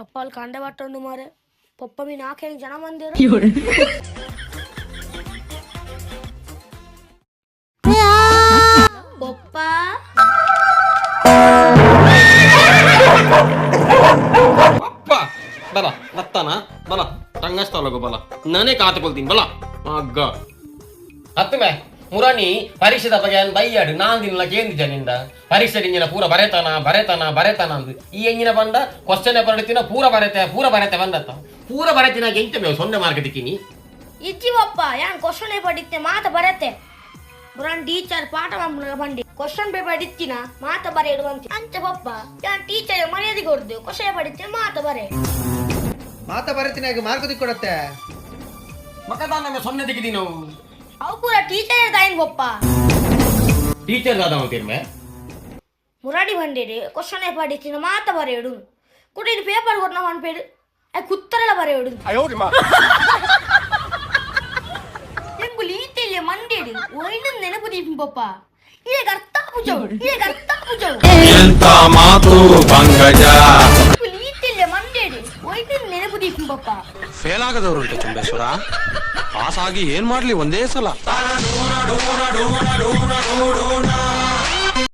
ಚಪ್ಪಾಲ್ ಕಾಂಡೆ ಬಟ್ಟೊಂಡು ಮಾರೆ ಪಪ್ಪ ಮೀನ್ ಹಾಕಿ ಜನ ಬಂದಿರು. ಪಪ್ಪ ಪಪ್ಪ ಬಲ ಬತ್ತಾನ ಬಲ ತಂಗಸ್ತಲಗು ಬಲ ನಾನೇ ಕಾತುಕೊಳ್ತೀನಿ ಬಲ ಅಗ್ಗ ಹತ್ತು ಮೇ ಮುರಾಣಿ ಪರೀಕ್ಷೆದ ಬಗ್ಗೆ ಬೈಯಾಡು ನಾನ್ ದಿನ ಕೇಂದಿಜ ನಿಂದ ಪರೀಕ್ಷೆ ಇಂಜಿನ ಪೂರ ಬರೆತಾನ ಬರೆತಾನ ಬರೆತಾನ ಅಂದು ಈ ಎಂಜಿನ ಬಂದ ಕ್ವಶನ್ ಪೇಪರ್ ತಿನ್ನ ಪೂರ ಬರೆತೆ ಪೂರ ಬರೆತೆ ಬಂದತ್ತ ಪೂರ ಬರೆತಿನ ಎಂತ ಮೇವು ಸೊನ್ನೆ ಮಾರ್ಕ್ ತಿಕ್ಕಿನಿ. ಇಜ್ಜಿ ಪಪ್ಪ, ಯಾನ್ ಕ್ವಶನ್ ಪೇಪರ್ ಇತ್ತೆ ಮಾತ ಬರತೆ. ಬುರಾನ್ ಟೀಚರ್ ಪಾಠ ಮಾಡ್ಬಿಡ ಬಂಡಿ ಕ್ವಶನ್ ಪೇಪರ್ ಇತ್ತಿನ ಮಾತ ಬರೆ ಇಡುವಂತೆ ಅಂಚ ಪಪ್ಪ, ಯಾನ್ ಟೀಚರ್ ಮರ್ಯಾದೆ ಕೊಡ್ದು ಕ್ವಶನ್ ಪೇಪರ್ ಇತ್ತೆ ಮಾತ ಬರೆ. ಮಾತ ಬರತಿನಾಗ ಮಾರ್ಕ್ ಕೊಡತ್ತೆ. ಮಕದಾನ ಸೊನ್ನೆ ತೆಗಿದಿ ನಾವು. ಅವು ಪೂರ ಟೀಚರ್ ದಾಯಿನ್ ಪಪ್ಪ. ಟೀಚರ್ ದಾದ ಅಂತೀರ್ಮೆ. ಮುರಾಡಿ ಬಂಡೇರಿ ಕ್ವಶನ್ ಪೇಪರ್ ಇತ್ತಿನ ಮಾತ ಬರೆ ಇಡು ಕುಡಿನ ಪೇಪರ್ ಕೊಡ್ನ ಪನ್ಪೇಡು ಅಯ್ ಕುತ್ತರೆಲ್ಲ ಬರೆ ಇಡು. ಎಂಗುಲಿ ಈತೆಲ್ಲ ಮಂಡೇಡು ಒಯ್ನ ನೆನಪು ದೀಪಂ ಪಪ್ಪ, ಇದೇ ಅರ್ಥ ಪೂಜವು, ಇದೇ ಅರ್ಥ ಪೂಜವು. ಎಂತ ಮಾತು ಪಂಕಜ. ಈತೆಲ್ಲ ಮಂಡೇಡು ಒಯ್ನ ನೆನಪು ದೀಪಂ ಪಪ್ಪ. ಫೇಲ್ ಆಗದವರುಂಟು ಚುಂಬೇಶ್ವರ, ಪಾಸ್ ಆಗಿ ಏನ್ ಮಾಡ್ಲಿ ಒಂದೇ ಸಲ.